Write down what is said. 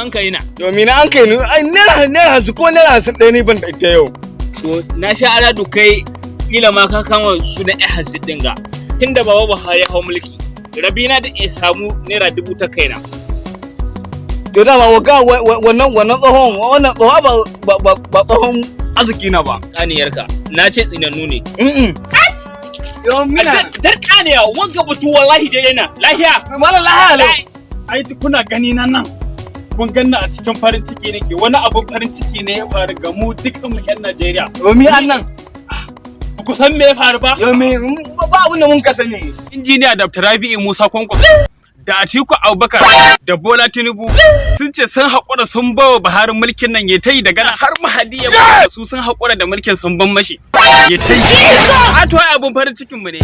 an kai na? Domin an kai ni ai naira 50 ko naira 50 ɗaya ni ban da ita yau. To na sha aradu, kai kila ma ka kama su na 50 ɗin ga. Tunda Baba Buhari ya hau mulki, rabina da in samu ₦1000 ta kaina. To dama waga wannan tsohon, wannan tsohon ba tsohon arziki na ba. Ƙaniyarka, na ce tsinannu ne. Yo mina. Dan ƙaniya, wanga batu wallahi daidai na. Lahiya. Malam, lahiya lau. Ai kuna gani na nan, kun ganna a cikin farin ciki nake. Wani abun farin ciki ne ya faru ga mu dukkan mu yan Najeriya. Yo, mi annan? Ba ku san me ya faru ba? Yo, mi ba abin da mun ka sani mu. Injiniya Dr. Rabi'u Musa Kwankwaso da Atiku Abubakar da Bola Tinubu sun ce sun haƙura sun bawa Buhari mulkin nan ya ta yi daga nan har Mahadi ya ba su. Sun haƙura da mulkin, sun ban mashi ya ta yi. A to ai abun farin cikin mu ne.